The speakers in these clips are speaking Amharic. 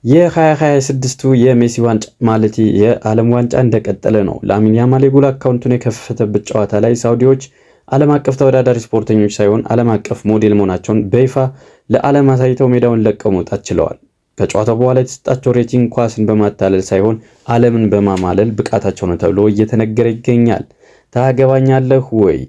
የ2026ቱ የሜሲ ዋንጫ ማለት የዓለም ዋንጫ እንደቀጠለ ነው። ላሚን ያማል የጎል አካውንቱን የከፈተበት ጨዋታ ላይ ሳውዲዎች ዓለም አቀፍ ተወዳዳሪ ስፖርተኞች ሳይሆን ዓለም አቀፍ ሞዴል መሆናቸውን በይፋ ለዓለም አሳይተው ሜዳውን ለቀው መውጣት ችለዋል። ከጨዋታው በኋላ የተሰጣቸው rating ኳስን በማታለል ሳይሆን ዓለምን በማማለል ብቃታቸው ነው ተብሎ እየተነገረ ይገኛል። ታገባኛለህ ወይ?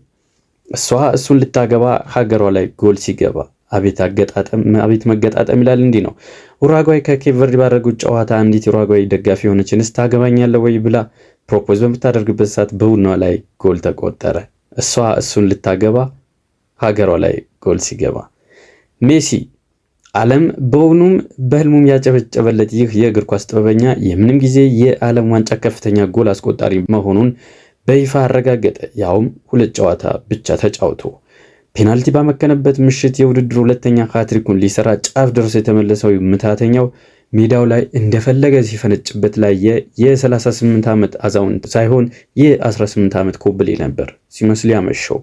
እሷ እሱን ልታገባ ሀገሯ ላይ ጎል ሲገባ አቤት አገጣጠም፣ አቤት መገጣጠም ይላል። እንዲህ ነው። ኡራጓይ ከኬፕ ቨርዲ ባደረጉት ጨዋታ አንዲት ኡራጓይ ደጋፊ የሆነች እንስት ታገባኛለህ ወይ ብላ propose በምታደርግበት ሰዓት በቡድኗ ላይ ጎል ተቆጠረ። እሷ እሱን ልታገባ ሀገሯ ላይ ጎል ሲገባ። ሜሲ ዓለም በእውኑም በህልሙም ያጨበጨበለት ይህ የእግር ኳስ ጥበበኛ የምንም ጊዜ የዓለም ዋንጫ ከፍተኛ ጎል አስቆጣሪ መሆኑን በይፋ አረጋገጠ። ያውም ሁለት ጨዋታ ብቻ ተጫውቶ። ፔናልቲ ባመከነበት ምሽት የውድድሩ ሁለተኛ ሃትሪኩን ሊሰራ ጫፍ ደርሶ የተመለሰው ምትሃተኛው ሜዳው ላይ እንደፈለገ ሲፈነጭበት ላየ የ38 ዓመት አዛውንት ሳይሆን የ18 ዓመት ኮብሌ ነበር ሲመስል ያመሸው።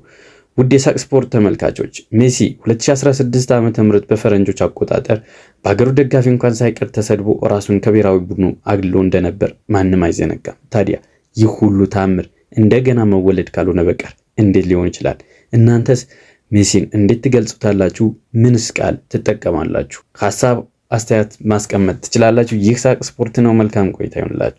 ውድ የሳቅ ስፖርት ተመልካቾች፣ ሜሲ 2016 ዓ ም በፈረንጆች አቆጣጠር በሀገሩ ደጋፊ እንኳን ሳይቀር ተሰድቦ ራሱን ከብሔራዊ ቡድኑ አግልሎ እንደነበር ማንም አይዘነጋም። ታዲያ ይህ ሁሉ ታምር እንደገና መወለድ ካልሆነ በቀር እንዴት ሊሆን ይችላል? እናንተስ ሜሲን እንዴት ትገልጹታላችሁ? ምንስ ቃል ትጠቀማላችሁ? ሀሳብ አስተያየት ማስቀመጥ ትችላላችሁ። ይህ ሳቅ ስፖርት ነው። መልካም ቆይታ ይሆንላችሁ።